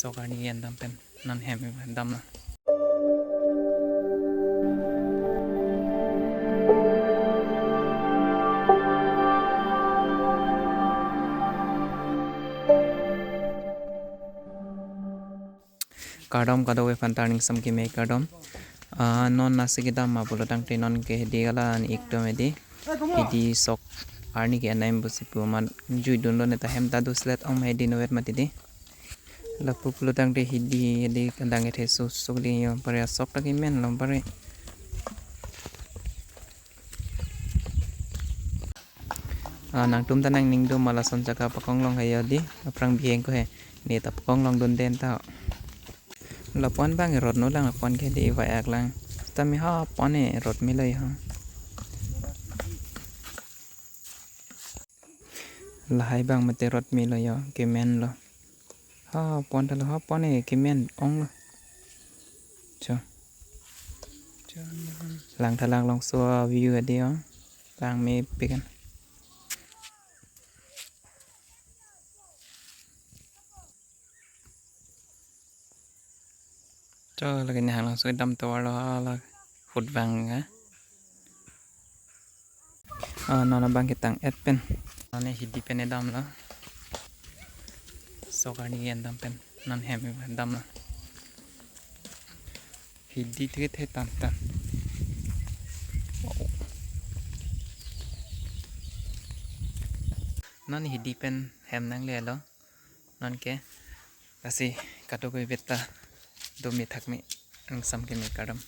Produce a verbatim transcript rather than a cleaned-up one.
Sok arni endam pen non hem damlo. Kardom kadokave aphan, ta ningsam keme kardom. Ah, non nasi kedam ma pulo tangte non ke hidi gala an ik dom hidi. Hidi sok arni ke anaim busi pu man jui dunlo, ne ta hem ta duslet ong hidi novet mati di. Lapu pulo tangte hidi hidi kadang ethe su sukli yo pare, asok ta kemen lo pare. Ah, nangtum ta nangning dun ma lason jaga pakong long he yo di, aphrang biheng ko he. Ne ta pakong long dun den ta. Lapu-an bang rot no lang, lapu-an ke di vai ak lang. Tame ha pon e rot melo yo. Lahai bang mate rot melo yo, kemen lo. Ha pon ta lo, ha pon e kemen ong lo. Cho. Lang thalang longso view adi ong. Lang mepik an. Cho lake ne hang longso dam tovar lo, hala hut vang ha. Ah, non abang ketang et pen. Non ne hidi pen edam lo. Sok arni endam pen non hem dam lo. Hidi thik the tam tam. Non hidi pen hem nanglelo. Non ke lasi kadokave ta do me thak me, ningsam keme kardom.